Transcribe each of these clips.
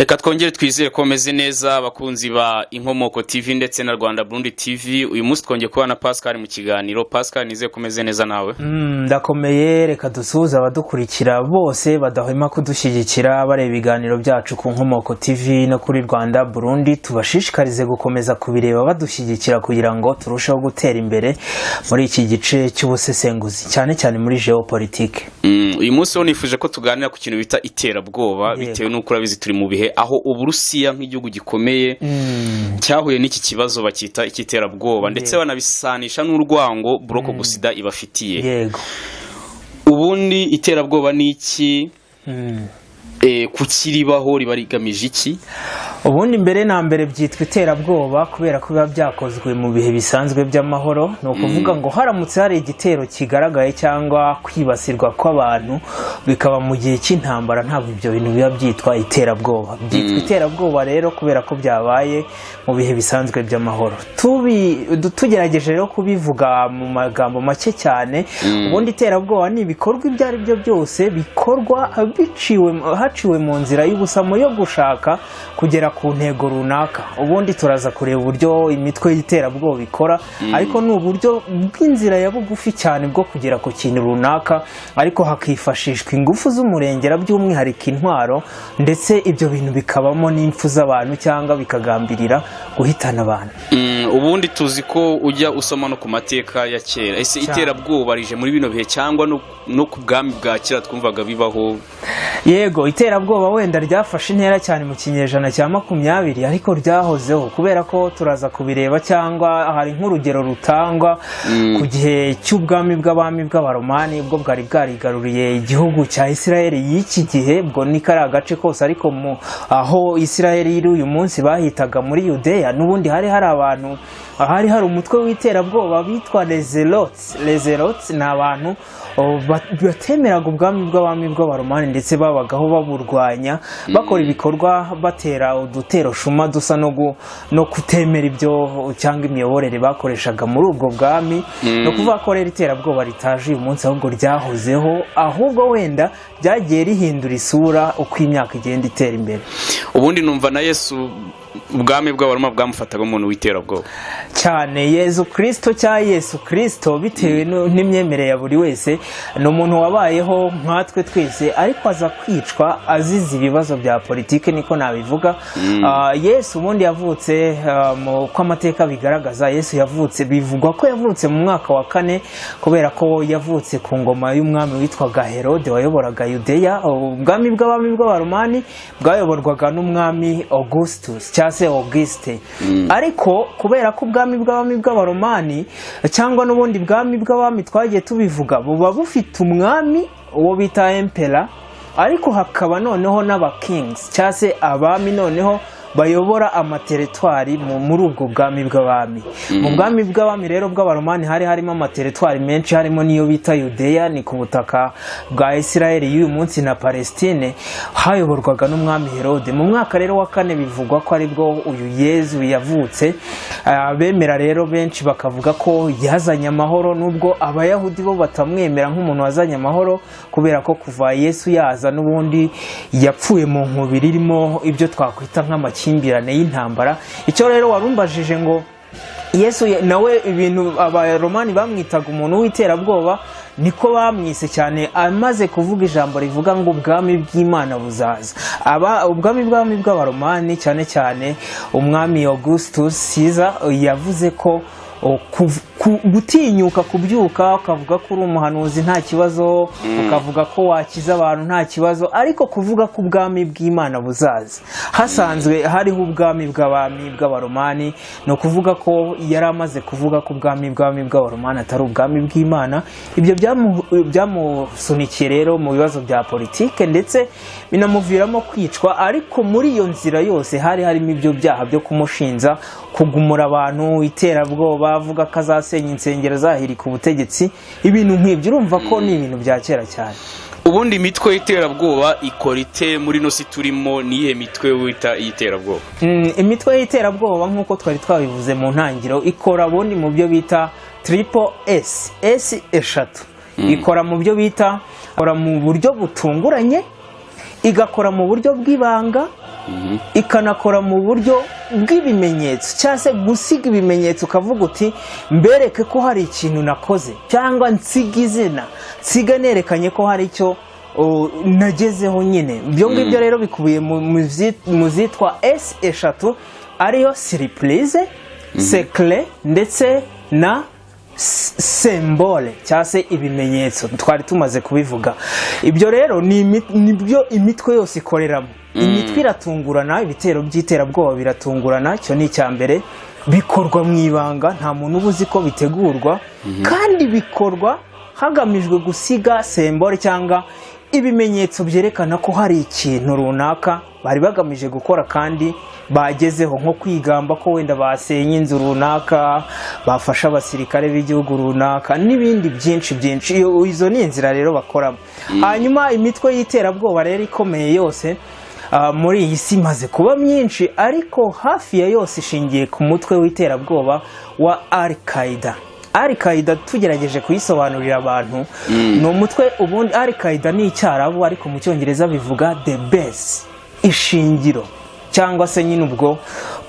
Reka twongere twizere ko meze neza, abakunzi ba Inkomoko TV ndetse na Rwanda Burundi TV. Uyu munsi twongeye kubana na Pascal mu kiganiro. Pascal, nizeye ko umeze neza nawe. Ndakomeye. Reka dusuhuze abadukurikira bose badahwema kudushyigikira, bareba ibiganiro byacu ku Nkomoko TV no kuri Rwanda Burundi. Tubashishikarize gukomeza kubireba badushyigikira kugira ngo turusheho gutera imbere muri iki gice cy'ubusesenguzi, cyane cyane muri géopolitique. Uyu munsi wo nifuje ko tuganira ku kintu bita iterabwoba, bitewe n'uko urabizi turi mu bihe aho Uburusiya nk'igihugu gikomeye cyahuye n'iki kibazo bakita icy'iterabwoba, ndetse banabisanisha n'urwango bloc occidental ibafitiye. Ubundi iterabwoba ni iki? Kuki ribaho? Riba rigamije iki? Ubundi mbere na mbere byitwa iterabwoba kubera ko biba byakozwe mu bihe bisanzwe by'amahoro. Ni ukuvuga ngo haramutse hari igitero kigaragaye cyangwa kwibasirwa kw'abantu bikaba mu gihe cy'intambara, ntabwo ibyo bintu biba byitwa iterabwoba. Byitwa iterabwoba rero kubera ko byabaye mu bihe bisanzwe by'amahoro. Tugerageje rero kubivuga mu magambo make cyane, ubundi iterabwoba ni ibikorwa ibyo ari byo byose bikorwa biciwe haciwe mu nzira y'ubusamo yo gushaka kugera ku ntego runaka. Ubundi turaza kureba uburyo imitwe y'iterabwoba ikora, ariko ni uburyo bw'inzira ya bugufi cyane bwo kugera ku kintu runaka, ariko hakifashishwa ingufu z'umurengera, by'umwihariko intwaro, ndetse ibyo bintu bikabamo n'impfu z'abantu cyangwa bikagambirira guhitana abantu. Ubundi tuzi ko ujya usoma no ku mateka ya kera. Ese iterabwoba rije muri bino bihe cyangwa no ku bwami bwa kera twumvaga bibaho? Yego, iterabwoba wenda ryafashe intera cyane mu kinyejana cya 20, ariko ryahozeho, kubera ko turaza kubireba, cyangwa hari nk'urugero rutangwa ku gihe cy'ubwami bw'abami bw'Abaromani, ubwo bwari bwarigaruriye igihugu cya Isiraheli y'iki gihe. Ubwo ni kariya gace kose, ariko mu aho Isiraheli iri uyu munsi bahitaga muri Yudeya. N'ubundi hari hari abantu, hari hari umutwe w'iterabwoba bitwa les Zélotes. Les Zélotes ni abantu batemeraga ubwami bw'abami bw'Abaromani, ndetse babagaho baburwanya, bakora ibikorwa, batera udutero shuma dusa no kutemera ibyo cyangwa imiyoborere bakoreshaga muri ubwo bwami. Ni ukuvuga ko rero iterabwoba ritaje uyu munsi, ahubwo ryahozeho, ahubwo wenda ryagiye rihindura isura uko imyaka igenda itera imbere. Ubundi numva na Yesu ubwami bw'Abaroma bwamufataga umuntu w'iterabwoba. Cyane. Yezu Kirisito cyangwa Yesu Kirisito, bitewe n'imyemerere ya buri wese, ni umuntu wabayeho nkatwe twese, ariko aza kwicwa azize ibibazo bya politiki, niko nabivuga. Yesu ubundi yavutse, uko amateka bigaragaza, Yesu yavutse, bivugwa ko yavutse mu mwaka wa kane, kubera ko yavutse ku ngoma y'umwami witwaga Herode wayoboraga Yudeya. Ubwami bw'abami bw'Abaromani bwayoborwaga n'umwami Augustus cyangwa se Auguste. Ariko kubera ko ubwami bw'abami bw'Abaromani cyangwa n'ubundi bwami bw'abami twagiye tubivuga, buba bufite umwami uwo bita emperor, ariko hakaba noneho n'aba kings cyangwa se abami noneho bayobora amateretwari muri ubwo bwami bw'abami. Mu bwami bw'abami rero bw'Abaromani hari harimo amateretwari menshi, harimo n'iyo bita Yudeya, ni ku butaka bwa Isirayeli y'uyu munsi na Palestine. Hayoborwaga n'umwami Herode. Mu mwaka rero wa kane bivugwa ko aribwo uyu Yezu yavutse. Abemera rero benshi bakavuga ko yazanye amahoro, nubwo Abayahudi bo batamwemera nk'umuntu wazanye amahoro, kubera ko kuva Yesu yaza n'ubundi yapfuye mu nkubiri irimo ibyo twakwita nk'amakimbirane y'intambara. Icyo rero warumbajije ngo Yesu nawe ibintu Abaromani bamwitaga umuntu w'iterabwoba, niko bamwise cyane amaze kuvuga ijambo rivuga ngo ubwami bw'Imana buzaza. Aba ubwami bw'abami bw'Abaromani, cyane cyane umwami Augustus Caesar, yavuze ko gutinyuka kubyuka ukavuga ko uri umuhanuzi nta kibazo, ukavuga ko wakiza abantu nta kibazo, ariko kuvuga ko ubwami bw'Imana buzaza hasanzwe hariho ubwami bw'abami bw'Abaromani, ni ukuvuga ko yari amaze kuvuga ko ubwami bw'abami bw'Abaromani atari ubwami bw'Imana. Ibyo byamusunikiye rero mu bibazo bya politike, ndetse binamuviramo kwicwa. Ariko muri iyo nzira yose hari harimo ibyo byaha byo kumushinja kugumura abantu, iterabwoba, avuga ko azasenya insengero, azahirika ubutegetsi, ibintu nk'ibyo. Urumva ko ni ibintu bya kera cyane. Ubundi imitwe y'iterabwoba ikora ite muri ino si turimo? Ni iyihe mitwe wita iy'iterabwoba? Imitwe y'iterabwoba, nk'uko twari twabivuze mu ntangiriro, ikora ubundi mu byo bita triple S, S eshatu. Ikora mu byo bita, ikora mu buryo butunguranye, igakora mu buryo bw'ibanga. Ikanakora mu buryo bw'ibimenyetso, cyangwa se gusiga ibimenyetso, ukavuga uti: "Mbereke ko hari ikintu nakoze," cyangwa nsiga izina, nsiga nerekanye ko hari icyo nagezeho nyine. Ibyo ngibyo rero bikubiye mu zitwa S eshatu, ariyo surprise, secret ndetse na symbole, cyangwa se ibimenyetso twari tumaze kubivuga. Ibyo rero nibyo imitwe yose ikoreramo. Imitwe iratungurana, ibitero by'iterabwoba biratungurana. Icyo ni icya mbere. Bikorwa mu ibanga, nta muntu uba uzi ko bitegurwa, kandi bikorwa hagamijwe gusiga symbole cyangwa ibimenyetso byerekana ko hari ikintu runaka bari bagamije gukora kandi bagezeho, nko kwigamba ko wenda basenye inzu runaka, bafashe abasirikare b'igihugu runaka n'ibindi byinshi byinshi. Izo ni inzira rero bakoramo. Hanyuma imitwe y'iterabwoba rero ikomeye yose muri iyi si imaze kuba myinshi, ariko hafi ya yose ishingiye ku mutwe w'iterabwoba wa Al Qaeda. Al Qaeda, tugerageje kuyisobanurira abantu, ni umutwe, ubundi Al Qaeda ni Icyarabu, ariko mu Cyongereza bivuga the base, ishingiro, cyangwa se nyine ubwo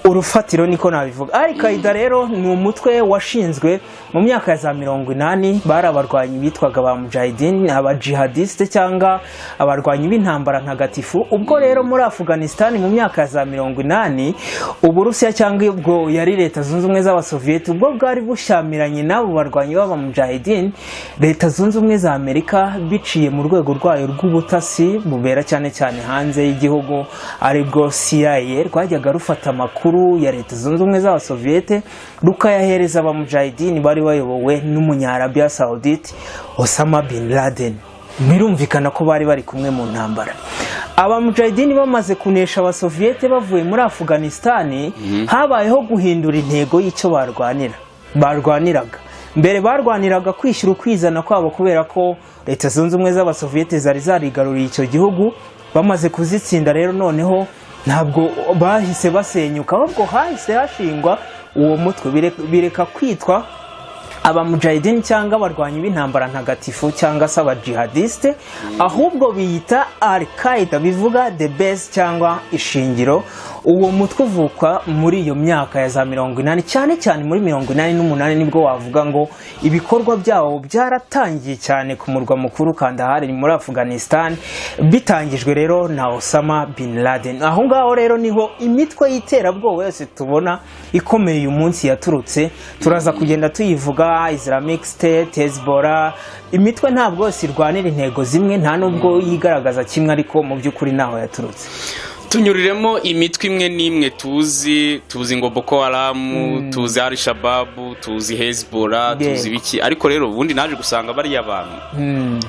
urufatiro, niko nabivuga. Al Qaeda rero ni umutwe washinzwe mu myaka ya za 80. Bari abarwanyi bitwaga ba mujahideen, abajihadiste cyangwa abarwanyi b'intambara ntagatifu. Ubwo rero muri Afghanistan mu myaka ya za 80, Uburusiya, cyangwa ubwo yari Leta Zunze Ubumwe z'Abasoviyeti, ubwo bwari bushyamiranye n'abo barwanyi b'abamujahideen, Leta Zunze Ubumwe za Amerika, biciye mu rwego rwayo rw'ubutasi bubera cyane cyane hanze y'igihugu, aribwo CIA, rwajyaga rufata amakuru ya Leta Zunze Ubumwe z'Abasoviyete rukayahereza abamujahideen bari bayobowe n'Umunyarabiya Saudite Osama bin Laden. Birumvikana ko bari bari kumwe mu ntambara. Abamujahideen bamaze kunesha Abasoviyete bavuye muri Afghanistan, habayeho guhindura intego y'icyo barwaniraga. Mbere barwaniraga kwishyura ukwizana kwabo, kubera ko Leta Zunze Ubumwe z'Abasoviyete zari zarigaruriye icyo gihugu. Bamaze kuzitsinda rero, noneho ntabwo bahise basenyuka, ahubwo hahise hashingwa uwo mutwe, bireka kwitwa abamujahideen cyangwa abarwanyi b'intambara ntagatifu cyangwa se abajihadiste, ahubwo biyita Al Qaeda, bivuga the base cyangwa ishingiro. Uwo mutwe uvuka muri iyo myaka ya za 80, cyane cyane muri 88 nibwo wavuga ngo ibikorwa byawo byaratangiye cyane ku murwa mukuru Kandahar muri Afghanistan, bitangijwe rero na Osama bin Laden. Aho ngaho rero niho imitwe y'iterabwoba yose tubona ikomeye uyu munsi yaturutse. Turaza kugenda tuyivuga: Islamic State, Hezbollah. Imitwe ntabwo yose irwanira intego zimwe, nta nubwo yigaragaza kimwe, ariko mu by'ukuri ntaho yaturutse. Tunyuriremo imitwe imwe n'imwe tuzi. Tuzi ngo Boko Haram, tuzi Al Shabaab, tuzi Hezbollah, tuzi biki. Ariko rero ubundi naje gusanga bariya bantu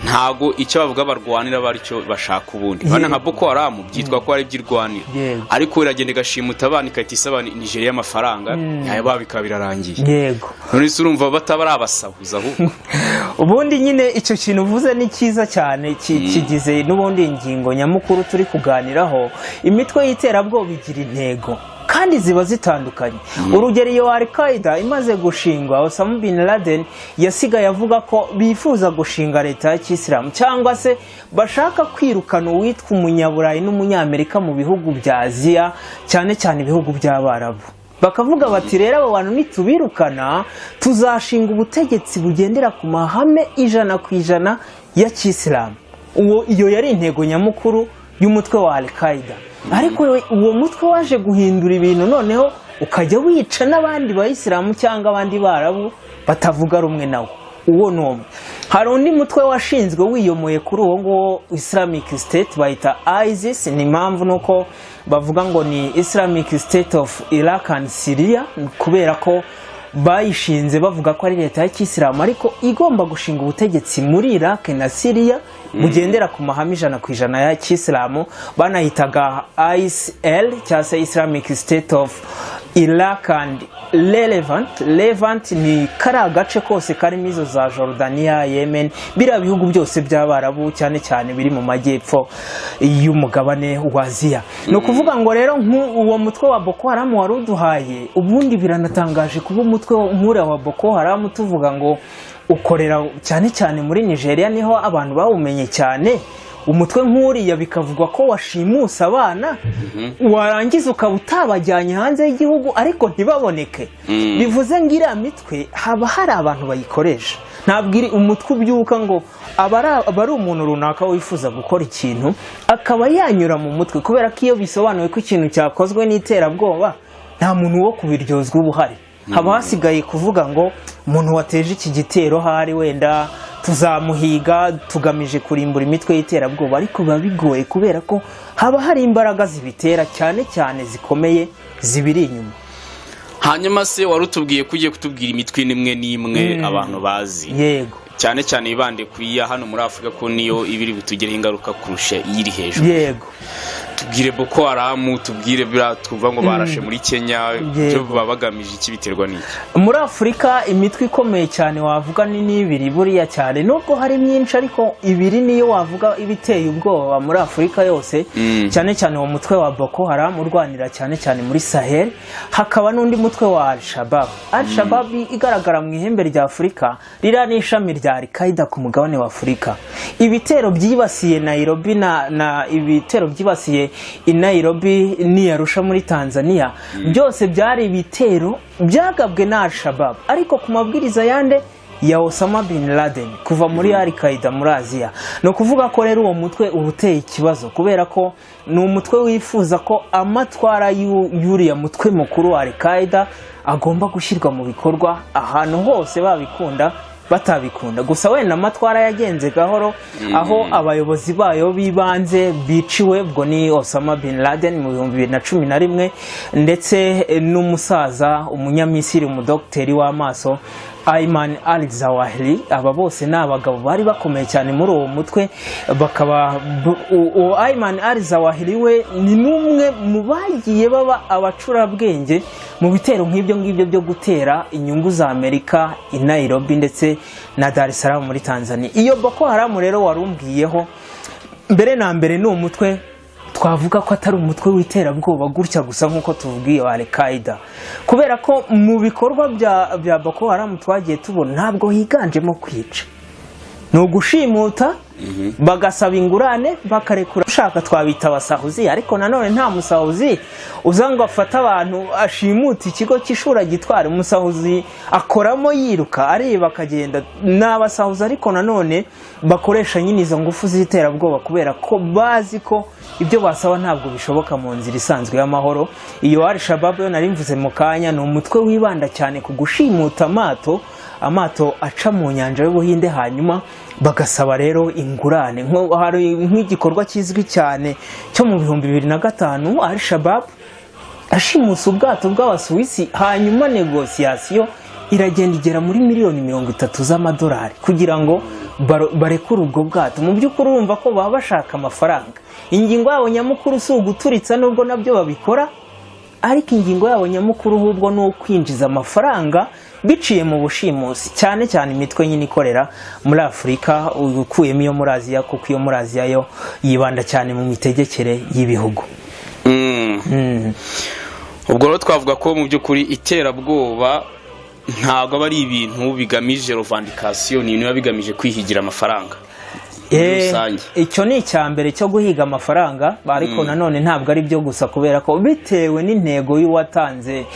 ntago icyo bavuga barwanira bari cyo bashaka. Ubundi bana nka Boko Haram byitwa ko ari iby'irwanira, ariko iragenda igashimuta abana, igahita isaba Nigeria amafaranga yayo, bikaba birarangiye. None se urumva bataba ari abasahuzi ahubwo? Ubundi nyine icyo kintu uvuze ni cyiza cyane, kigize n'ubundi ingingo nyamukuru turi kuganiraho. Imitwe y'iterabwoba igira intego kandi ziba zitandukanye. Urugero, iyo Al Qaeda imaze gushingwa, Osama bin Laden yasigaye avuga ko bifuza gushinga leta ya kisilamu, cyangwa se bashaka kwirukana uwitwa Umunyaburayi n'Umunyamerika mu bihugu bya Aziya, cyane cyane ibihugu by'Abarabu. Bakavuga bati: "Rero abo bantu nitubirukana, tuzashinga ubutegetsi bugendera ku mahame 100% ya kisilamu." Uwo iyo yari intego nyamukuru y'umutwe wa Al Qaeda. Ariko uwo mutwe waje guhindura ibintu, noneho ukajya wica n'abandi bayisilamu cyangwa abandi Barabu batavuga rumwe nawo. Uwo ni umwe. Hari undi mutwe washinzwe wiyomoye kuri uwo nguwo Islamic State, bayita ISIS. Ni impamvu nuko bavuga ngo ni Islamic State of Iraq and Syria, kubera ko bayishinze bavuga ko ari leta ya kisilamu, ariko igomba gushinga ubutegetsi muri Iraq na Syria bugendera ku mahame 100% ya kisilamu. Banayitaga ISL cyangwa se Islamic State of Iraq and Levant. Levant ni kariya gace kose karimo izo za Jordania, Yemen, biriya bihugu byose by'Abarabu, cyane cyane biri mu majyepfo y'umugabane wa Aziya. Ni ukuvuga ngo rero uwo mutwe wa Boko Haram wari uduhaye, ubundi biranatangaje kuba umutwe nk'uriya wa Boko Haram tuvuga ngo ukorera cyane cyane muri Nigeria, niho abantu bawumenye cyane. Umutwe nk'uriya bikavugwa ko washimuse abana, warangiza ukaba utabajyanye hanze y'igihugu ariko ntibaboneke, bivuze ngo iriya mitwe haba hari abantu bayikoresha. Ntabwo iri umutwe ubyuka ngo aba ari umuntu runaka wifuza gukora ikintu akaba yanyura mu mutwe, kubera ko iyo bisobanuwe ko ikintu cyakozwe n'iterabwoba, nta muntu wo kubiryozwa uba uhari. Haba hasigaye kuvuga ngo umuntu wateje iki gitero hari wenda tuzamuhiga, tugamije kurimbura imitwe y'iterabwoba, ariko biba bigoye kubera ko haba hari imbaraga zibitera, cyane cyane zikomeye, zibiri inyuma. Hanyuma se wari utubwiye ko ugiye kutubwira imitwe n'imwe n'imwe abantu bazi, Yego. cyane cyane yibande ku iya hano muri Afurika, ko niyo iba iri butugireho ingaruka kurusha iyiri hejuru. Yego. Tubwire Boko Haram, tubwire biriya twumva ngo barashe muri Kenya, ibyo baba bagamije iki, biterwa n'iki? Muri Afurika imitwe ikomeye cyane wavuga ni n'ibiri buriya cyane, nubwo hari myinshi, ariko ibiri niyo wavuga iba iteye ubwoba muri Afurika yose, cyane cyane uwo mutwe wa Boko Haram urwanira cyane cyane muri Sahel, hakaba n'undi mutwe wa Al Shabab. Al Shabab igaragara mu ihembe rya Afurika, ririya ni ishami rya Al Qaeda ku mugabane wa Afurika. Ibitero byibasiye Nairobi na ibitero byibasiye i Nairobi n'i Arusha muri Tanzania, byose byari ibitero byagabwe na Al Shabab, ariko ku mabwiriza yande? Ya Osama bin Laden kuva muri Al Qaeda muri Aziya. Ni ukuvuga ko rero uwo mutwe uba uteye ikibazo, kubera ko ni umutwe wifuza ko amatwara y'uriya mutwe mukuru wa Al Qaeda agomba gushyirwa mu bikorwa ahantu hose, babikunda batabikunda. Gusa wenda amatwara yagenze gahoro, aho abayobozi bayo b'ibanze biciwe, ubwo ni Osama bin Laden mu 2011, ndetse n'umusaza umunyamisiri, umudogiteri w'amaso Ayman al Zawahiri. Aba bose ni abagabo bari bakomeye cyane muri uwo mutwe. Bakaba uwo Ayman al Zawahiri we ni n'umwe mu bagiye baba abacurabwenge mu bitero nk'ibyo ngibyo byo gutera inyungu za Amerika i Nairobi ndetse na Dar es Salaam muri Tanzania. Iyo Boko Haram rero warumbwiyeho, mbere na mbere ni umutwe twavuga ko atari umutwe w'iterabwoba gutya gusa nk'uko tuvuga iyo Al Qaeda, kubera ko mu bikorwa bya Boko Haram twagiye tubona ntabwo higanjemo kwica, ni ugushimuta bagasaba ingurane bakarekura. Ushaka twabita abasahuzi, ariko nanone nta musahuzi uza ngo afate abantu ashimuta ikigo cy'ishuri agitwara. Umusahuzi akoramo yiruka, areba akagenda. Ni abasahuzi ariko nanone bakoresha nyine izo ngufu z'iterabwoba, kubera ko bazi ko ibyo basaba ntabwo bishoboka mu nzira isanzwe y'amahoro. Iyo Al Shabab yo nari mvuze mu kanya ni umutwe wibanda cyane ku gushimuta amato aca mu nyanja y'Ubuhinde, hanyuma bagasaba rero ingurane. Hari nk'igikorwa kizwi cyane cyo mu 2005, Al Shabab ashimuse ubwato bw'Abasuwisi, hanyuma négociation iragenda igera muri miliyoni 30 z'amadolari kugira ngo barekure ubwo bwato. Mu by'ukuri urumva ko baba bashaka amafaranga. Ingingo yabo nyamukuru si uguturitsa, nubwo nabyo babikora, ariko ingingo yabo nyamukuru ahubwo ni ukwinjiza amafaranga biciye mu bushimusi, cyane cyane imitwe nyine ikorera muri Afurika, ukuyemo iyo muri Aziya, kuko iyo muri Aziya yo yibanda cyane mu mitegekere y'ibihugu. Ubwo rero twavuga ko mu by'ukuri iterabwoba ntabwo aba ari ibintu bigamije revendication, ni ibintu biba bigamije kwihigira amafaranga muri rusange. Icyo ni icya mbere cyo guhiga amafaranga, ariko nanone ntabwo ari byo gusa, kubera ko bitewe n'intego y'uwatanze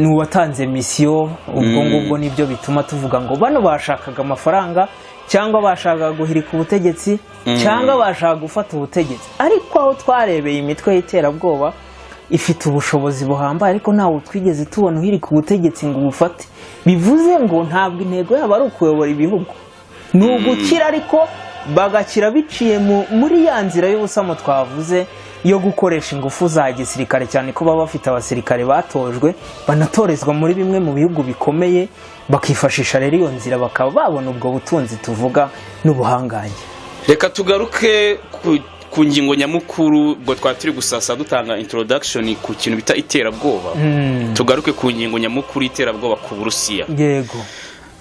n'uwatanze mission, ubwo ngubwo nibyo bituma tuvuga ngo bano bashakaga amafaranga, cyangwa bashakaga guhirika ubutegetsi, cyangwa bashaka gufata ubutegetsi. Ariko aho twarebeye, imitwe y'iterabwoba ifite ubushobozi buhambaye, ariko ntabwo twigeze tubona uhirika ubutegetsi ngo ubufate. Bivuze ngo ntabwo intego yabo ari ukuyobora ibihugu, ni ugukira, ariko bagakira biciye muri ya nzira y'ubusamo twavuze yo gukoresha ingufu za gisirikare, cyane ko baba bafite abasirikare batojwe banatorezwa muri bimwe mu bihugu bikomeye, bakifashisha rero iyo nzira bakaba babona ubwo butunzi tuvuga n'ubuhangange. Reka tugaruke ku ngingo nyamukuru. Ubwo twari turi gusasa dutanga introduction ku kintu bita iterabwoba. Tugaruke ku ngingo nyamukuru, iterabwoba ku Burusiya. Yego.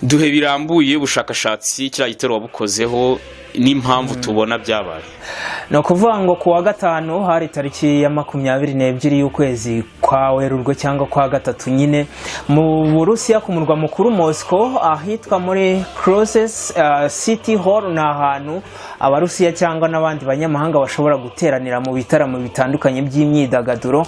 Duhe birambuye ubushakashatsi kiriya gitero wabukozeho n'impamvu tubona byabaye. Ni ukuvuga ngo ku wa gatanu hari tariki ya 22 y'ukwezi kwa kwa Werurwe cyangwa kwa gatatu nyine, mu Burusiya ku murwa mukuru Moscow, ahitwa muri Crocus City Hall. Ni ahantu Abarusiya cyangwa n'abandi banyamahanga bashobora guteranira mu bitaramo bitandukanye by'imyidagaduro.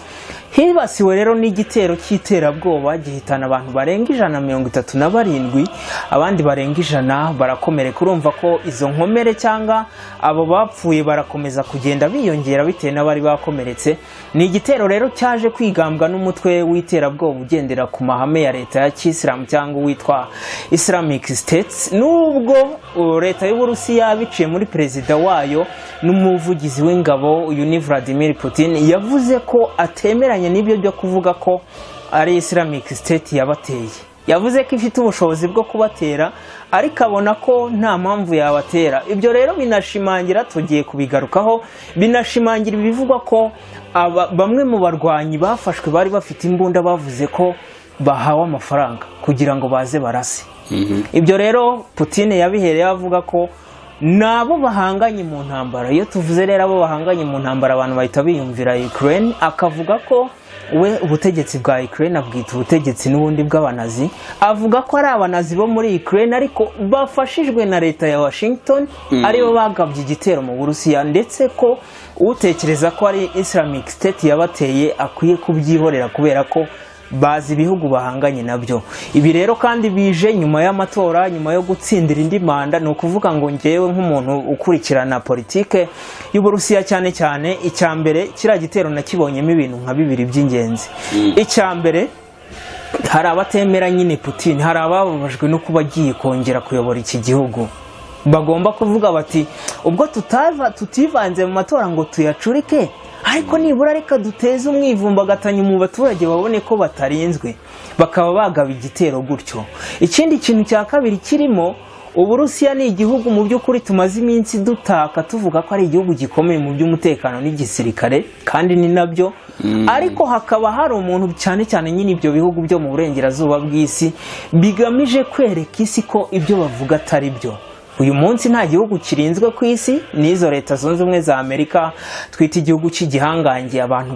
Hibasiwe rero n'igitero cy'iterabwoba gihitana abantu barenga 137, abandi barenga 100 barakomereka. Urumva ko izo nkomere cyangwa abo bapfuye barakomeza kugenda biyongera bitewe n'abari bakomeretse. Ni igitero rero cyaje kwigambwa n'umutwe w'iterabwoba ugendera ku mahame ya leta ya Kisilamu cyangwa uwitwa Islamic State, nubwo leta y'Uburusiya biciye muri perezida wayo n'umuvugizi w'ingabo, uyu ni Vladimir Putin, yavuze ko atemeranya n'ibyo byo kuvuga ko ari Islamic State yabateye. Yavuze ko ifite ubushobozi bwo kubatera, ariko abona ko nta mpamvu yabatera. Ibyo rero binashimangira, tugiye kubigarukaho, binashimangira ibivugwa ko bamwe mu barwanyi bafashwe bari bafite imbunda bavuze ko bahawe amafaranga kugira ngo baze barase. Ibyo rero Putin yabihereye avuga ko nabo bahanganye mu ntambara. Iyo tuvuze rero abo bahanganye mu ntambara, abantu bahita biyumvira Ukraine. Akavuga ko we ubutegetsi bwa Ukraine abwita ubutegetsi n'ubundi bw'Abanazi. Avuga ko ari Abanazi bo muri Ukraine ariko bafashijwe na leta ya Washington aribo bagabye igitero mu Burusiya, ndetse ko utekereza ko ari Islamic State yabateye akwiye kubyihorera kubera ko bazi ibihugu bahanganye nabyo. Ibi rero kandi bije nyuma y'amatora, nyuma yo gutsindira indi manda. Ni ukuvuga ngo ngewe nk'umuntu ukurikirana politike y'Uburusiya cyane cyane, icya mbere, kiriya gitero nakibonyemo ibintu nka bibiri by'ingenzi. Icya mbere, hari abatemera nyine Putin, hari abababajwe no kuba agiye kongera kuyobora iki gihugu, bagomba kuvuga bati: "Ubwo tutivanze mu matora ngo tuyacurike, ariko nibura reka duteze umwivumbagatanyo mu baturage babone ko batarinzwe", bakaba bagaba igitero gutyo. Ikindi kintu cya kabiri kirimo, Uburusiya ni igihugu mu by'ukuri tumaze iminsi dutaka, tuvuga ko ari igihugu gikomeye mu by'umutekano n'igisirikare, kandi ni nabyo, ariko hakaba hari umuntu, cyane cyane nyine ibyo bihugu byo mu burengerazuba bw'isi, bigamije kwereka isi ko ibyo bavuga atari byo. Uyu munsi nta gihugu kirinzwe ku isi. N'izo Leta Zunze Ubumwe za Amerika twita igihugu cy'igihangange, abantu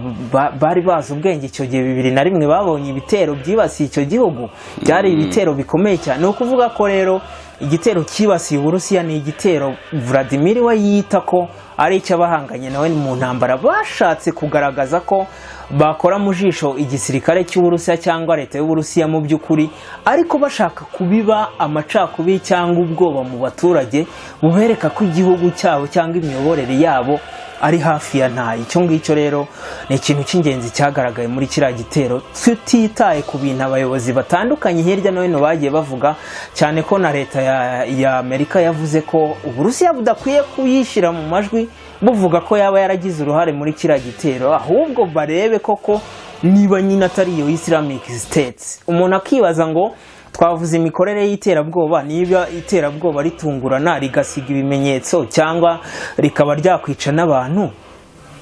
bari bazi ubwenge icyo gihe 2001 babonye ibitero byibasiye icyo gihugu, byari ibitero bikomeye cyane. Ni ukuvuga ko rero igitero cyibasiye Uburusiya ni igitero Vladimir we yita ko ari icy'abahanganye nawe mu ntambara, bashatse kugaragaza ko bakora mu jisho igisirikare cy'Uburusiya cyangwa leta y'Uburusiya mu by'ukuri, ariko bashaka kubiba amacakubiri cyangwa ubwoba mu baturage, bubereka ko igihugu cyabo cyangwa imiyoborere yabo ari hafi ya ntayo. Icyo ngicyo rero ni ikintu cy'ingenzi cyagaragaye muri kiriya gitero, tutitaye ku bintu abayobozi batandukanye hirya no hino bagiye bavuga, cyane ko na leta ya Amerika yavuze ko Uburusiya budakwiye kuyishyira mu majwi buvuga ko yaba yaragize uruhare muri kiriya gitero, ahubwo barebe koko niba nyine atari iyo Islamic State. Umuntu akibaza ngo twavuze imikorere y'iterabwoba, niba iterabwoba ritungurana rigasiga ibimenyetso cyangwa rikaba ryakwica n'abantu,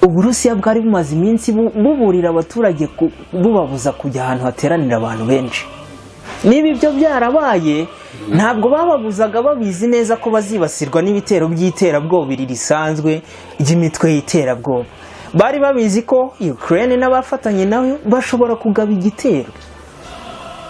Uburusiya bwari bumaze iminsi buburira abaturage, bubabuza kujya ahantu hateranira abantu benshi. Niba ibyo byarabaye, ntabwo bababuzaga babizi neza ko bazibasirwa n'ibitero by'iterabwoba iri risanzwe ry'imitwe y'iterabwoba? Bari babizi ko Ukraine n'abafatanye nayo bashobora kugaba igitero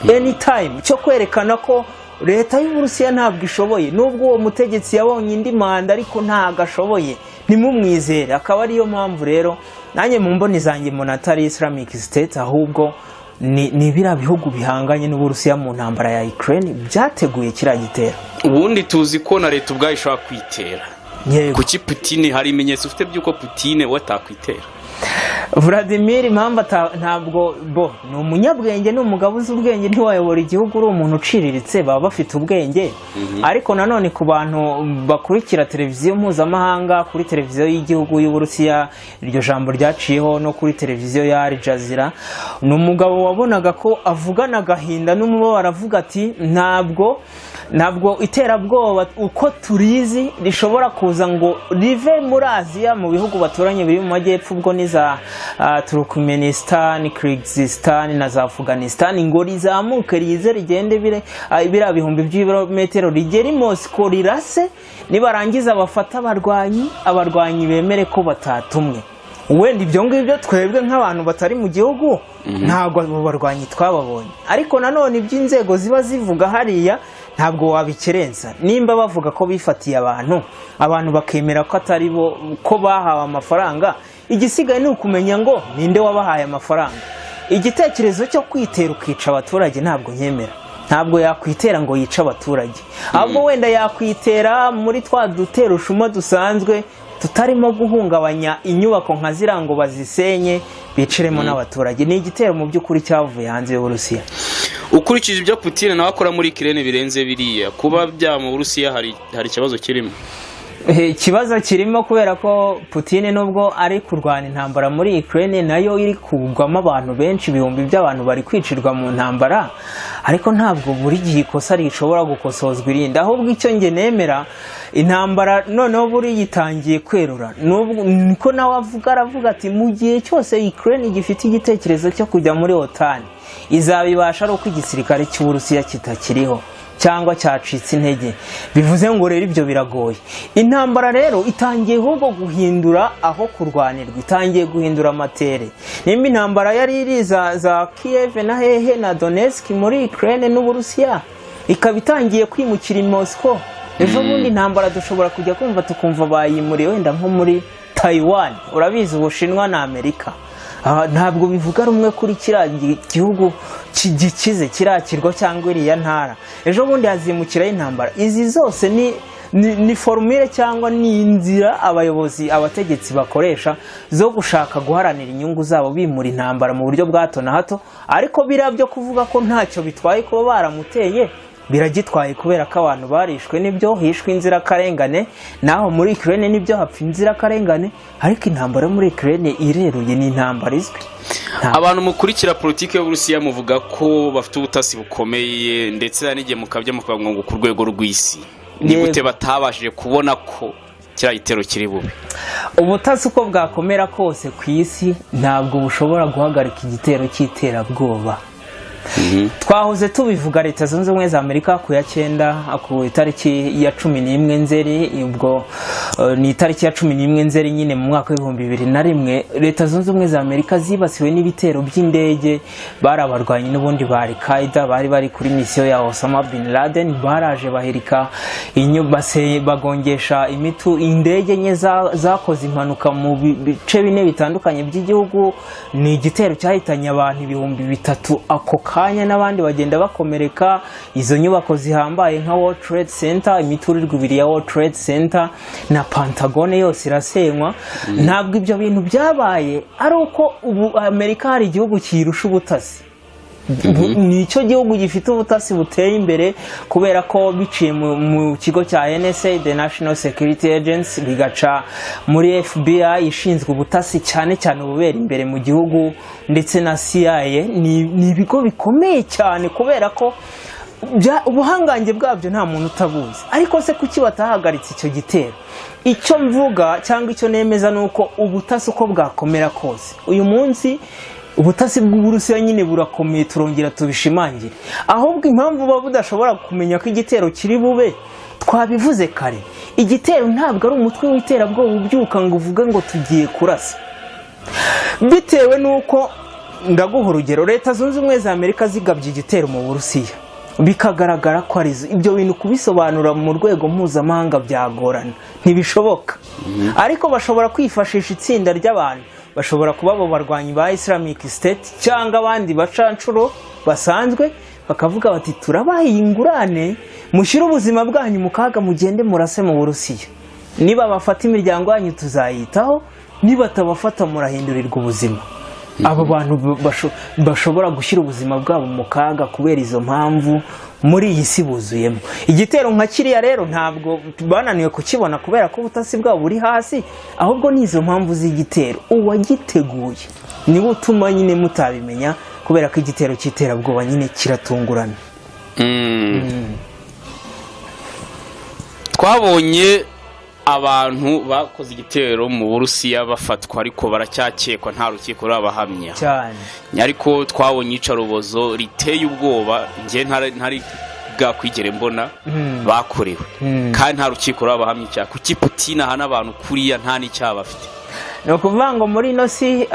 anytime cyo kwerekana ko leta y'Uburusiya ntabwo ishoboye, nubwo uwo mutegetsi yabonye indi manda, ariko ntabwo ashoboye, ntimumwizere. Akaba ariyo mpamvu rero nanjye mu mboni zanjye mbona atari Islamic State, ahubwo ni biriya bihugu bihanganye n'Uburusiya mu ntambara ya Ukraine byateguye kiriya gitero. Ubundi tuzi ko na leta ubwayo ishobora kwitera. Yego. Kuki Putine, hari ibimenyetso ufite by'uko Putine we atakwitera? Vladimir, impamvu ntabwo bo ni umunyabwenge, ni umugabo uzi ubwenge. Ntiwayobora igihugu uri umuntu uciriritse, baba bafite ubwenge. Ariko nanone ku bantu bakurikira televiziyo mpuzamahanga, kuri televiziyo y'igihugu y'Uburusiya iryo jambo ryaciyeho, no kuri televiziyo ya Al Jazeera, ni umugabo wabonaga ko avugana agahinda n'umubabaro, avuga ati: Ntabwo iterabwoba uko turizi rishobora kuza ngo rive muri Aziya, mu bihugu baturanye biri mu majyepfo, ubwo ni za Turkmenistan, Kyrgyzstan na za Afghanistan, ngo rizamuke rize rigende biriya bihumbi by'ibirometero rigere i Moscow rirase, nibarangiza bafata abarwanyi, abarwanyi bemere ko batatumwe." Wenda ibyo ngibyo twebwe nk'abantu batari mu gihugu ntabwo abo barwanyi twababonye, ariko nanone ibyo inzego ziba zivuga hariya ntabwo wabikerensa. Nimba bavuga ko bifatiye abantu, abantu bakemera ko atari bo, ko bahawe amafaranga, igisigaye ni ukumenya ngo ninde wabahaye amafaranga. Igitekerezo cyo kwitera ukica abaturage ntabwo nkemera. Ntabwo yakwitera ngo yice abaturage, ahubwo wenda yakwitera muri twa duterushuma dusanzwe tutarimo guhungabanya inyubako nka ziriya ngo bazisenye biciremo n'abaturage. Ni igitero mu by'ukuri cyavuye hanze y'Uburusiya. Ukurikije ibyo Putin nawe akora muri Ukraine birenze biriya, kuba bya mu Burusiya hari ikibazo kirimo? Ikibazo kirimo kubera ko Putin, nubwo ari kurwana intambara muri Ukraine nayo iri kugwamo abantu benshi, ibihumbi by'abantu bari kwicirwa mu ntambara, ariko ntabwo buri gihe ikosa rishobora gukosozwa irindi. Ahubwo icyo nge nemera, intambara noneho buri yitangiye kwerura. Nubwo niko nawe avuga, aravuga ati mu gihe cyose Ukraine gifite igitekerezo cyo kujya muri OTAN, izabibasha ari uko igisirikare cy'Uburusiya kitakiriho cyangwa cyacitse intege. Bivuze ngo rero ibyo biragoye. Intambara rero itangiye ahubwo guhindura aho kurwanirwa, itangiye guhindura amatere. Nimba intambara yari iri za Kiev na hehe na Donetsk muri Ukraine n'Uburusiya, ikaba itangiye kwimukira i Moscow, ejo bundi intambara dushobora kujya kumva tukumva bayimuriye wenda nko muri Taiwan. Urabizi, Ubushinwa na Amerika ntabwo bivuga rumwe kuri kiriya gihugu gikize, kiriya kirwa cyangwa iriya ntara. Ejo bundi hazimukiraho intambara. Izi zose ni formule cyangwa ni inzira abayobozi, abategetsi bakoresha zo gushaka guharanira inyungu zabo, bimura intambara mu buryo bwa hato na hato. Ariko biriya byo kuvuga ko ntacyo bitwaye kuba baramuteye, biragitwaye, kubera ko abantu barishwe nibyo, hishwe inzirakarengane. Naho muri Ukraine nibyo, hapfa inzirakarengane, ariko intambara yo muri Ukraine ireruye, ni intambara izwi. Abantu mukurikira politiki y'Uburusiya muvuga ko bafite ubutasi bukomeye, ndetse hari n'igihe mukabya mukavuga ngo ku rwego rw'isi. Ni gute batabashije kubona ko kiriya gitero kiri bube? Ubutasi uko bwakomera kose ku isi ntabwo bushobora guhagarika igitero cy'iterabwoba. Twahoze tubivuga, Leta Zunze Ubumwe za Amerika ku ya 9, ku itariki ya 11 Nzeri, ubwo ni itariki ya 11 Nzeri nyine mu mwaka w'2001, Leta Zunze Ubumwe za Amerika zibasiwe n'ibitero by'indege. Bari abarwanyi n'ubundi ba Al-Qaeda bari bari kuri misiyo ya Osama bin Laden, baraje bahirika bagongesha imitu indege enye zakoze impanuka mu bice bine bitandukanye by'igihugu. Ni igitero cyahitanye abantu 3000 ako kanya, n'abandi bagenda bakomereka. Izo nyubako zihambaye nka World Trade Center, imiturirwa ibiri ya World Trade Center na Pentagone yose irasenywa. Ntabwo ibyo bintu byabaye ari uko ubu Amerika hari igihugu kiyirusha ubutasi. Ni icyo gihugu gifite ubutasi buteye imbere, kubera ko biciye mu kigo cya NSA, the National Security Agency, bigaca muri FBI ishinzwe ubutasi cyane cyane ububera imbere mu gihugu, ndetse na CIA. Ni ibigo bikomeye cyane kubera ko ubuhangange bwabyo nta muntu utabuzi. Ariko se kuki batahagaritse icyo gitero? Icyo mvuga cyangwa icyo nemeza ni uko ubutasi uko bwakomera kose, uyu munsi ubutasi bw'Uburusiya nyine burakomeye, turongera tubishimangire. Ahubwo impamvu buba budashobora kumenya ko igitero kiri bube, twabivuze kare, igitero ntabwo ari umutwe w'iterabwoba ubyuka ngo uvuge ngo tugiye kurasa. Bitewe n'uko, ndaguha urugero, Leta Zunze Ubumwe za Amerika zigabye igitero mu Burusiya bikagaragara ko arizo, ibyo bintu kubisobanura mu rwego mpuzamahanga byagorana, ntibishoboka. Ariko bashobora kwifashisha itsinda ry'abantu, bashobora kuba abo barwanyi ba Islamic State cyangwa abandi bacanshuro basanzwe, bakavuga bati turabaha iyi ngurane, mushyire ubuzima bwanyu mu kaga, mugende murase mu Burusiya, niba bafata imiryango yanyu tuzayitaho, nibatabafata murahindurirwa ubuzima. Abo bantu bashobora gushyira ubuzima bwabo mu kaga kubera izo mpamvu muri iyi si buzuyemo. Igitero nka kiriya rero ntabwo bananiwe kukibona kubera ko ubutasi bwabo buri hasi, ahubwo ni izo mpamvu z'igitero, uwagiteguye niwe utuma nyine mutabimenya, kubera ko igitero cy'iterabwoba nyine kiratungurana. Twabonye abantu bakoze igitero mu Burusiya bafatwa, ariko baracyakekwa, nta rukiko rurabahamya. Cyane. Ariko twabonye iyicarubozo riteye ubwoba, njye ntari bwakwigere mbona bakorewe, kandi nta rukiko rurabahamya icyaha. Kuki Putin ahana abantu kuriya nta n'icyaha bafite? Ni ukuvuga ngo muri ino si,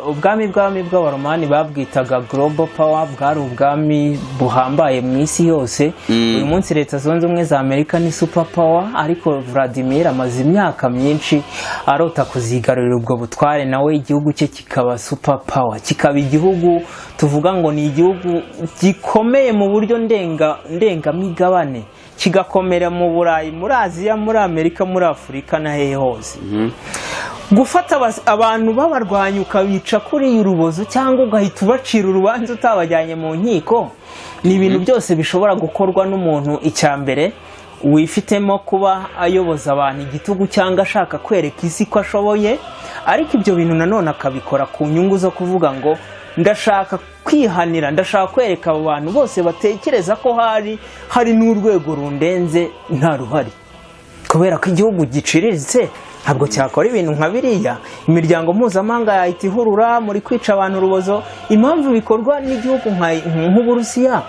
ubwami bw'Abaromani babwitaga global power, bwari ubwami buhambaye mu isi yose. Uyu munsi Leta Zunze Ubumwe za Amerika ni super power, ariko Vladimir amaze imyaka myinshi arota kuzigarurira ubwo butware, nawe igihugu cye kikaba super power, kikaba igihugu tuvuga ngo ni igihugu gikomeye mu buryo ndengamigabane, kigakomera mu Burayi, muri Aziya, muri Amerika, muri Afurika na hehe hose. Gufata abantu b'abarwanyi ukabica kuri urubozo cyangwa ugahita ubacira urubanza utabajyanye mu nkiko, ni ibintu byose bishobora gukorwa n'umuntu icya mbere wifitemo kuba ayoboza abantu igitugu cyangwa ashaka kwereka isi ko ashoboye. Ariko ibyo bintu nanone akabikora ku nyungu zo kuvuga ngo ndashaka kwihanira, ndashaka kwereka abo bantu bose batekereza ko hari n'urwego rundenze nta ruhari. Kubera ko igihugu giciriritse ntabwo cyakora ibintu nka biriya, imiryango mpuzamahanga yahita ihurura muri kwica abantu urubozo. Impamvu bikorwa n'igihugu nk'Uburusiya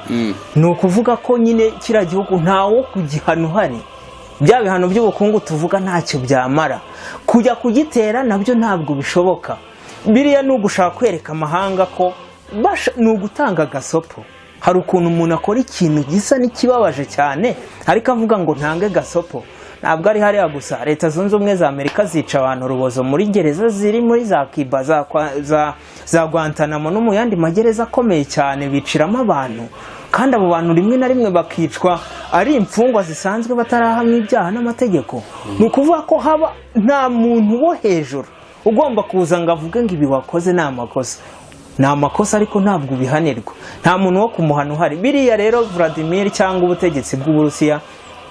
ni ukuvuga ko nyine kiriya gihugu ntawo kugihana uhari. Bya bihano by'ubukungu tuvuga ntacyo byamara, kujya kugitera nabyo ntabwo bishoboka. Biriya ni ugushaka kwereka amahanga ko ni ugutanga gasopo. Hari ukuntu umuntu akora ikintu gisa n'ikibabaje cyane, ariko avuga ngo ntange gasopo. Ntabwo ari hariya gusa, Leta Zunze Ubumwe za Amerika zica abantu urubozo muri gereza ziri muri za Kiba, za Guantanamo no mu yandi magereza akomeye cyane, biciramo abantu. Kandi abo bantu rimwe na rimwe bakicwa ari imfungwa zisanzwe, batarahamwa ibyaha n'amategeko. Ni ukuvuga ko haba nta muntu wo hejuru ugomba kuza ngo avuge ngo ibi wakoze ni amakosa. Ni amakosa, ariko ntabwo ubihanirwa, nta muntu wo kumuhana uhari. Biriya rero Vladimir cyangwa ubutegetsi bw'Uburusiya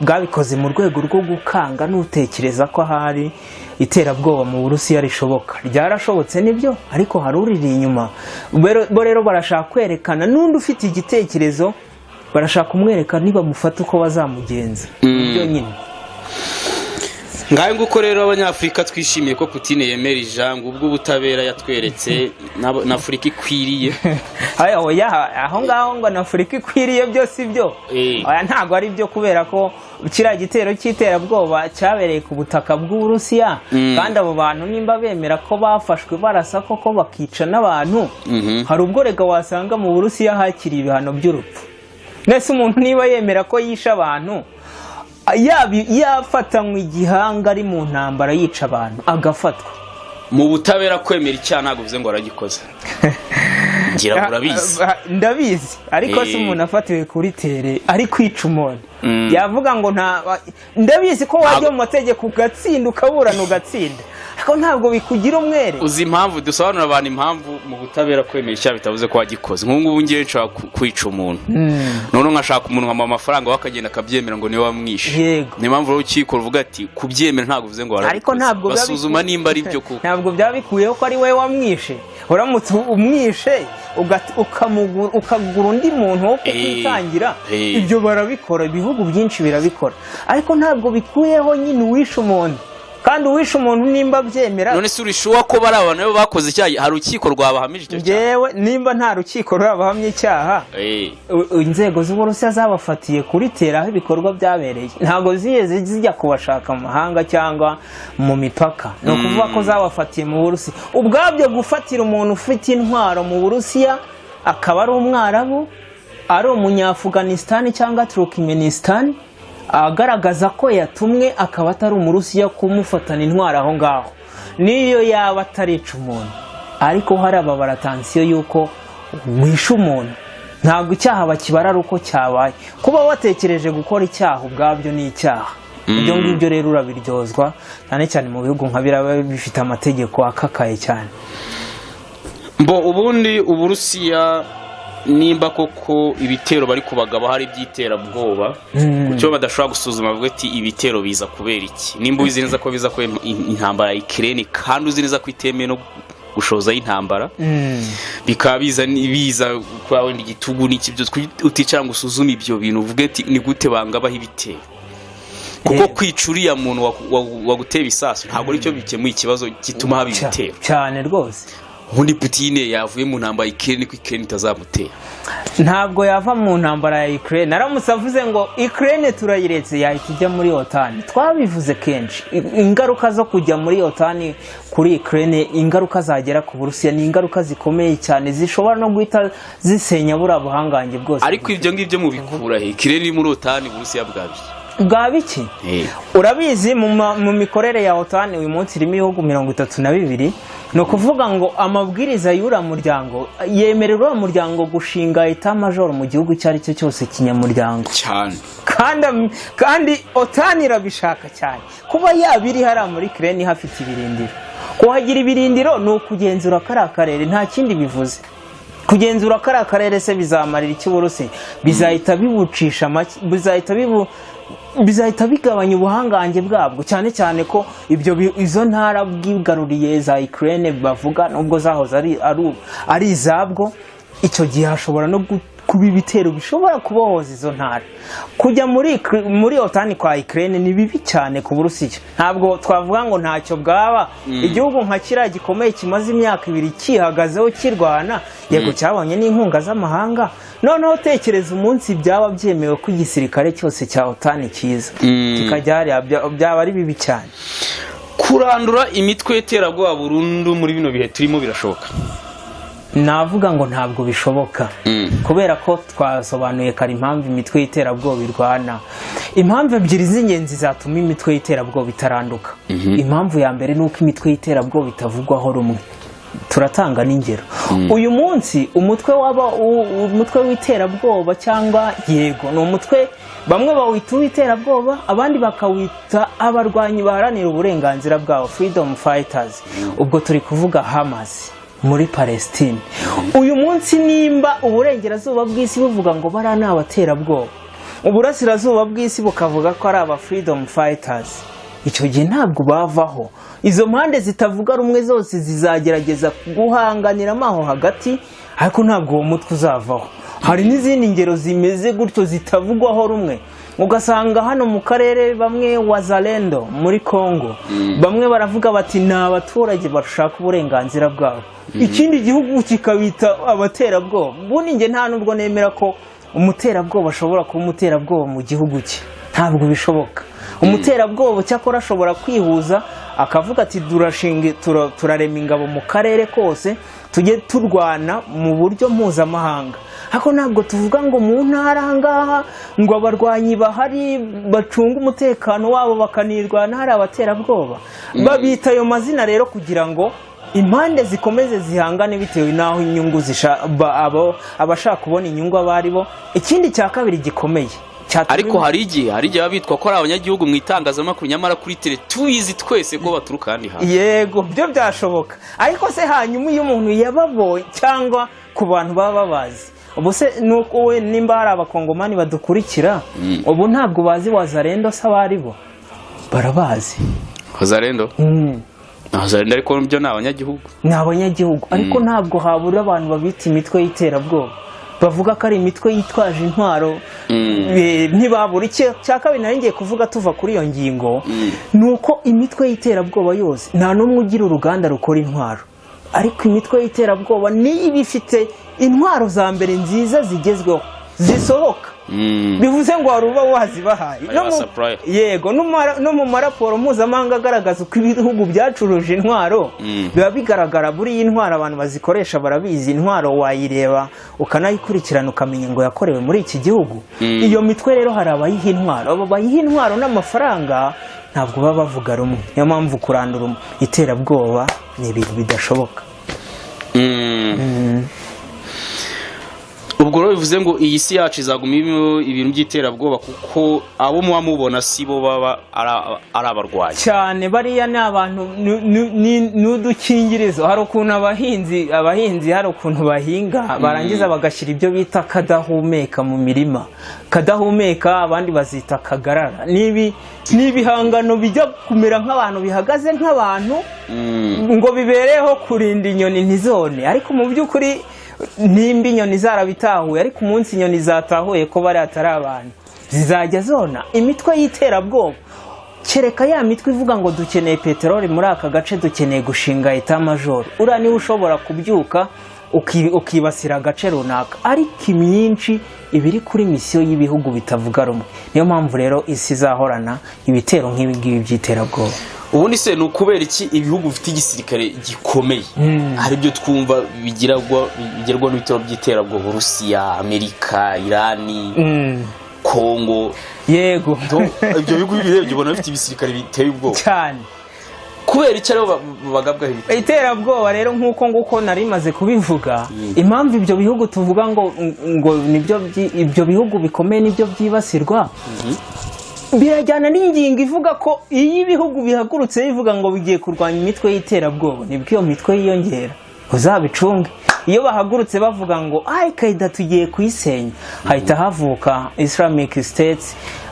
bwabikoze mu rwego rwo gukanga n'utekereza ko ahari iterabwoba mu Burusiya rishoboka. Ryarashobotse nibyo, ariko hari uriri inyuma. Bo rero barashaka kwerekana n'undi ufite igitekerezo, barashaka kumwereka nibamufata uko bazamugenza. Nibyo nyine. Ngayo nguko rero, Abanyafurika twishimiye ko Putin yemera ijambo ubwo ubutabera yatweretse na Afurika ikwiriye. Aya, oya, aho ngaho ngo na Afurika ikwiriye byo si byo. Oya, ntabwo ari byo, kubera ko kiriya gitero cy'iterabwoba cyabereye ku butaka bw'Uburusiya. Kandi abo bantu nimba bemera ko bafashwe barasa koko bakica n'abantu, hari ubwo rega wasanga mu Burusiya hakiri ibihano by'urupfu. Mbese umuntu niba yemera ko yishe abantu, yafatanywe igihanga ari mu ntambara yica abantu, agafatwa. Mu butabera, kwemera icyaha ntabwo bivuze ngo waragikoze. Ngira ngo urabizi. Ndabizi, ariko se umuntu afatiwe kuri terrain ari kwica umuntu, yavuga ngo nta? Ndabizi ko wajya mu mategeko ugatsinda, ukaburana ugatsinda, ariko ntabwo bikugira umwere. Uzi impamvu dusobanurira abantu impamvu mu butabera kwemera icyaha bitavuze ko wagikoze? Nk'ubu ngubu ngewe nshobora kwica umuntu, noneho nkashaka umuntu nkamuha amafaranga, we akagenda akabyemera ngo niwe wamwishe. Niyo mpamvu rero urukiko ruvuga ati kubyemera ntabwo bivuze ngo Ariko warabikoze. ntabwo biba Basuzuma nimba ari byo kuko. Ntabwo byaba bikuyeho ko ari wowe wamwishe. Uramutse umwishe ukagura undi muntu wo kukwitangira, ibyo barabikora, ibihugu byinshi birabikora, ariko ntabwo bikuyeho nyine uwishe umuntu. Kandi uwishe umuntu nimba abyemera. None se uri sure ko bari abantu nabo bakoze icyaha? Hari urukiko rwabahamije icyo cyaha? Ngewe nimba nta rukiko rurabahamya icyaha, inzego z'Uburusiya zabafatiye kuri terrain aho ibikorwa byabereye, ntabwo zigeze zijya kubashaka mu mahanga cyangwa mu mipaka. Ni ukuvuga ko zabafatiye mu Burusiya. Ubwabyo gufatira umuntu ufite intwaro mu Burusiya, akaba ari Umwarabu, ari Umunyafuganisitani cyangwa Turukimenisitani, agaragaza ko yatumwe, akaba atari Umurusiya, kumufatana intwaro aho ngaho, niyo yaba atarica umuntu, ariko hari ababarattention y'uko wishe umuntu, ntabwo icyaha bakibara ari uko cyabaye. Kuba watekereje gukora icyaha ubwabyo ni icyaha. Ibyo ngibyo rero urabiryozwa, cyane cyane mu bihugu nka biriya biba bifite amategeko akakaye cyane. Mbo ubundi Uburusiya, nimba koko ibitero bari kubagaba hari iby'iterabwoba, kucyo badashobora gusuzuma bavuga ati ibitero biza kubera iki? Nimba uzi neza ko biza kubera intambara ya Ukraine, kandi uzi neza ko itemewe no gushozaho intambara, bikaba biza kuba wenda igitugu n'iki byose, kuki uticara ngo usuzume ibyo bintu, uvuge ati ni gute bangabaho ibitero? Kuko kwica uriya muntu waguteye ibisasu ntabwo aricyo bikemuye ikibazo gituma haba ibitero. Cyane rwose. Ubundi Putin yavuye mu ntambara Ukraine, ko Ukraine itazamutera? Ntabwo yava mu ntambara ya Ukraine. Aramutse avuze ngo Ukraine turayiretse, yahita ijya muri OTAN. Twabivuze kenshi, ingaruka zo kujya muri OTAN kuri Ukraine, ingaruka zagera ku Burusiya ni ingaruka zikomeye cyane, zishobora no guhita zisenya buriya buhangange bwose. Ariko ibyo ngibyo mubikura he? Ukraine iri muri OTAN, Uburusiya bwabiki? Bwa biki? Urabizi, mu mikorere ya OTAN uyu munsi irimo ibihugu 32. Ni ukuvuga ngo amabwiriza y'uriya muryango yemerera uriya muryango gushinga état-major mu gihugu icyo ari cyo cyose kinyamuryango. Kandi OTAN irabishaka cyane kuba yaba iri hariya muri Ukraine, hafite ibirindiro. Kuhagira ibirindiro ni ukugenzura kariya karere, nta kindi bivuze. Kugenzura kariya karere se bizamarira iki Uburusiya? Bizahita bibucisha make, bizahita bigabanya ubuhangange bwabwo, cyane cyane ko izo ntara bwigaruriye za Ukraine bavuga, nubwo zahoze ari izabwo, icyo gihe hashobora no kuba ibitero bishobora kubohoza izo ntara. Kujya muri OTAN kwa Ukraine ni bibi cyane ku Burusiya. Ntabwo twavuga ngo ntacyo bwaba. Igihugu nka kiriya gikomeye kimaze imyaka 2 cyihagazeho kirwana, yego cyabonye n'inkunga z'amahanga, noneho tekereza umunsi byaba byemewe ko igisirikare cyose cya OTAN kiza kikajya hariya, byaba ari bibi cyane. Kurandura imitwe y'iterabwoba burundu muri bino bihe turimo birashoboka? Navuga ngo ntabwo bishoboka, kubera ko twasobanuye kare impamvu imitwe y'iterabwoba irwana. Impamvu ebyiri z'ingenzi zatuma imitwe y'iterabwoba itaranduka: impamvu ya mbere ni uko imitwe y'iterabwoba itavugwaho rumwe. Turatanga n'ingero. Uyu munsi umutwe waba umutwe w'iterabwoba cyangwa, yego, ni umutwe, bamwe bawita uw'iterabwoba, abandi bakawita abarwanyi baharanira uburenganzira bwabo, freedom fighters. Ubwo turi kuvuga Hamas muri Palestine. Uyu munsi nimba uburengerazuba bw'isi buvuga ngo bariya ni abaterabwoba, uburasirazuba bw'isi bukavuga ko ari aba freedom fighters, icyo gihe ntabwo bavaho. Izo mpande zitavuga rumwe zose zizagerageza guhanganiramo aho hagati, ariko ntabwo uwo mutwe uzavaho. Hari n'izindi ngero zimeze gutyo zitavugwaho rumwe, ugasanga hano mu karere bamwe, Wazalendo muri Congo, bamwe baravuga bati ni abaturage bashaka uburenganzira bwabo, ikindi gihugu kikabita abaterabwoba. Ubundi njye nta nubwo nemera ko umuterabwoba ashobora kuba umuterabwoba mu gihugu cye, ntabwo bishoboka. Umuterabwoba cyakora ashobora kwihuza akavuga ati turashinga, turarema ingabo mu karere kose, tujye turwana mu buryo mpuzamahanga. Ariko ntabwo tuvuga ngo mu ntara aha ngaha ngo abarwanyi bahari bacunga umutekano wabo bakanirwana hari abaterabwoba. Babita ayo mazina rero kugira ngo impande zikomeze zihangane bitewe n'aho inyungu abashaka kubona inyungu abo ari bo. Ikindi cya kabiri gikomeye cyatuma Ariko hari igihe baba bitwa ko ari abanyagihugu mu itangazamakuru, nyamara kuri tele tubizi twese ko baturuka ahandi hantu. Yego, byo byashoboka, ariko se hanyuma iyo umuntu yababonye cyangwa ku bantu baba babazi, ubu se nuko we nimba hari Abakongomani badukurikira, ubu ntabwo bazi Wazalendo se abo ari bo? Barabazi. Wazalendo? Wazalendo ariko byo ni abanyagihugu. Ni abanyagihugu, ariko ntabwo habura abantu babita imitwe y'iterabwoba, bavuga ko ari imitwe yitwaje intwaro. Ntibabura. Icyo cya kabiri nari ngiye kuvuga tuva kuri iyo ngingo ni uko imitwe y'iterabwoba yose nta n'umwe ugira uruganda rukora intwaro, ariko imitwe y'iterabwoba niyo iba ifite intwaro za mbere nziza zigezweho zisohoka. Bivuze ngo wari uba wazibahaye. Ari No ba supplier. Yego, no mu maraporo mpuzamahanga agaragaza uko ibihugu byacuruje intwaro, biba bigaragara. Buriya intwaro abantu bazikoresha barabizi. Intwaro wayireba ukanayikurikirana, ukamenya ngo yakorewe muri iki gihugu. Iyo mitwe rero hari abayiha intwaro. Abo bayiha intwaro n'amafaranga ntabwo baba bavuga rumwe. Niyo mpamvu kurandura iterabwoba ni ibintu bidashoboka. Ubwo rero bivuze ngo iyi si yacu izaguma irimo ibintu by'iterabwoba, kuko abo muba mubona si bo baba ari abarwanyi. Cyane, bariya ni abantu ni udukingirizo. Hari ukuntu abahinzi hari ukuntu bahinga, barangiza bagashyira ibyo bita kadahumeka mu mirima. Kadahumeka abandi bazita kagarara. Ni ibihangano bijya kumera nk'abantu, bihagaze nk'abantu, ngo bibereho kurinda inyoni ntizone. Ariko mu by'ukuri nimba inyoni zarabitahuye, ariko umunsi inyoni zatahuye ko bariya atari abantu, zizajya zona. Imitwe y'iterabwoba Kereka ya mitwe ivuga ngo dukeneye peteroli muri aka gace, dukeneye gushinga état-major, uriya niwe ushobora kubyuka ukibasira agace runaka, ariko imyinshi iba iri kuri misiyo y'ibihugu bitavuga rumwe. Niyo mpamvu rero isi izahorana ibitero nk'ibi ngibi by'iterabwoba. Ubundi se ni ukubera iki ibihugu bifite igisirikare gikomeye hari ibyo twumva bigerwa n'ibitero by'iterabwoba? Uburusiya, Amerika, Irani, Kongo. Ibyo bihugu birebye ubona bifite ibisirikare biteye ubwoba. Cyane. Kubera icyo aribo bagabwaho ibitero? Iterabwoba rero, nk'uko nguko nari maze kubivuga, impamvu ibyo bihugu tuvuga ngo nibyo ibyo bihugu bikomeye nibyo byibasirwa, birajyana n'ingingo ivuga ko iyo ibihugu bihagurutse bivuga ngo bigiye kurwanya imitwe y'iterabwoba, nibwo iyo mitwe yiyongera. Uzabicunge, iyo bahagurutse bavuga ngo Al Qaeda tugiye kuyisenya, hahita havuka Islamic State,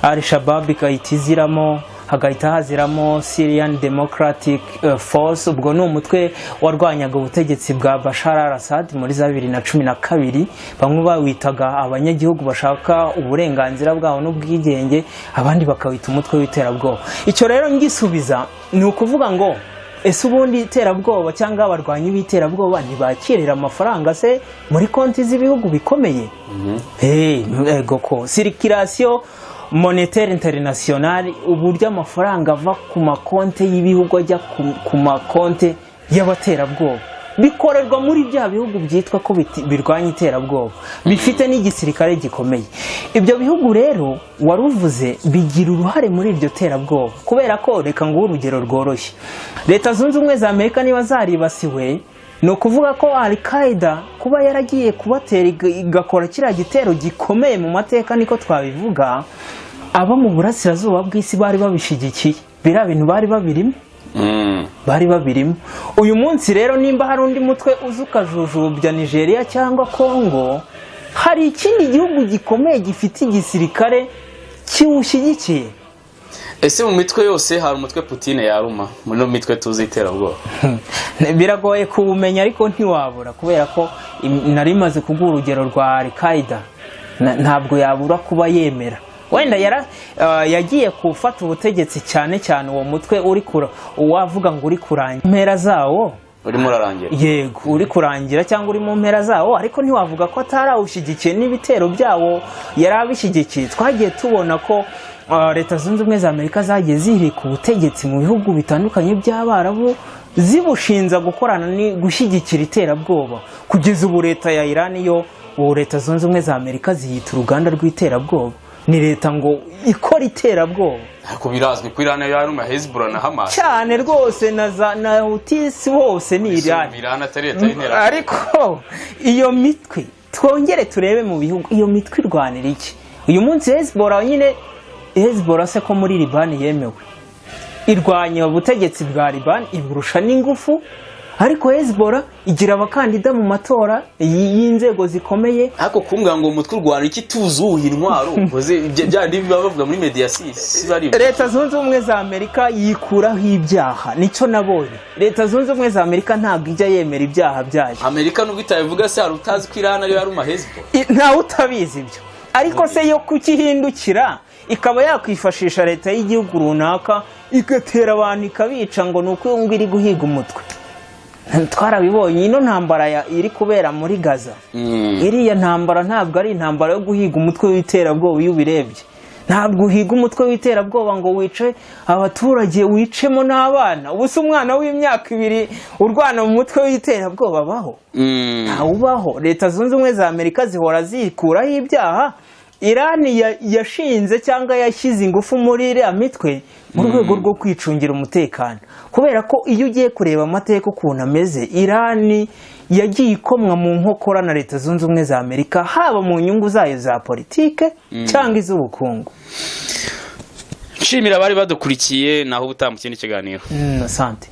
Al Shabab igahita iziramo, hagahita haziramo Syrian Democratic Force. Ubwo ni umutwe warwanyaga ubutegetsi bwa Bashar al-Assad muri za 2012. Bamwe bawitaga abanyagihugu bashaka uburenganzira bwabo n'ubwigenge, abandi bakawita umutwe w'iterabwoba. Icyo rero ngisubiza ni ukuvuga ngo ese ubundi iterabwoba cyangwa abarwanyi b'iterabwoba ntibakirira amafaranga se muri konti z'ibihugu bikomeye? Hey, ego ko circulation monétaire internationale, uburyo amafaranga ava ku makonte y'ibihugu ajya ku makonte y'abaterabwoba, bikorerwa muri bya bihugu byitwa ko birwanya iterabwoba, bifite n'igisirikare gikomeye. Ibyo bihugu rero wari uvuze bigira uruhare muri iryo terabwoba, kubera ko, reka nguhe urugero rworoshye, Leta Zunze Ubumwe za Amerika niba zaribasiwe, ni ukuvuga ko Al Qaeda kuba yaragiye kubatera igakora kiriya gitero gikomeye mu mateka, niko twabivuga, abo mu burasirazuba bw'isi bari babishyigikiye, biriya bintu bari babirimo. Bari babirimo. Uyu munsi rero nimba hari undi mutwe uza ukajujubya Nigeria cyangwa Congo, hari ikindi gihugu gikomeye gifite igisirikare kiwushyigikiye. Ese mu mitwe yose hari umutwe Putin yaruma muri ino mitwe tuzi iterabwoba? Biragoye kuwumenya, ariko ntiwabura, kubera ko nari maze kuguha urugero rwa Al Qaeda. Ntabwo yabura kuba yemera wenda yagiye gufata ubutegetsi, cyane cyane uwo mutwe uri kura uwavuga ngo uri kurangira impera zawo. Urimo urarangira. Yego, uri kurangira cyangwa uri mu mpera zawo, ariko ntiwavuga ko atarawushyigikiye n'ibitero byawo yari abishyigikiye. Twagiye tubona ko Leta Zunze Ubumwe za Amerika zagiye zihirika ubutegetsi mu bihugu bitandukanye by'Abarabu zibushinza gukorana ni gushyigikira iterabwoba. Kugeza ubu leta ya Iran yo, ubu Leta Zunze Ubumwe za Amerika ziyita uruganda rw'iterabwoba, ni leta ngo ikora iterabwoba. Ariko birazwi ko Iran yaruma Hezbollah na Hamas. Cyane rwose, na za na Houthis bose ni Iran. Iran atari leta y'iterabwoba? Ariko iyo mitwe, twongere turebe mu bihugu, iyo mitwe irwanira iki uyu munsi? Hezbollah nyine, Hezbollah se ko muri Libani yemewe, irwanya ubutegetsi bwa Libani, iburusha n'ingufu, ariko Hezbollah igira abakandida mu matora y'inzego zikomeye. Ariko kumbwira ngo umutwe urwana iki tuzuha intwaro ukoze bya bindi baba bavuga muri media, si bari. Leta Zunze Ubumwe za Amerika yikuraho ibyaha, nicyo nabonye. Leta Zunze Ubumwe za Amerika ntabwo ijya yemera ibyaha byayo. Amerika nubwo itabivuga se, hari utazi ko Iran ariyo yaruma Hezbollah? Ntawe utabizi ibyo, ariko se yo kukihindukira ikaba yakwifashisha leta y'igihugu runaka igatera abantu ikabica ngo ni uko ngo iri guhiga umutwe? Twarabibonye ino ntambara iri kubera muri Gaza. Iriya ntambara ntabwo ari intambara yo guhiga umutwe w'iterabwoba. Iyo ubirebye, ntabwo uhiga umutwe w'iterabwoba ngo wice abaturage, wicemo n'abana. Ubu se umwana w'imyaka 2 urwana mu mutwe w'iterabwoba abaho? Ntawubaho. Leta Zunze Ubumwe za Amerika zihora zikuraho ibyaha. Irani yashinze cyangwa yashyize ingufu muri iriya mitwe mu rwego rwo kwicungira umutekano, kubera ko iyo ugiye kureba amateka ukuntu ameze, Irani yagiye ikomwa mu nkokora na Leta Zunze Ubumwe za Amerika, haba mu nyungu zayo za politike cyangwa iz'ubukungu. Nshimira abari badukurikiye, naho ubutaha mu kindi kiganiro. Asante.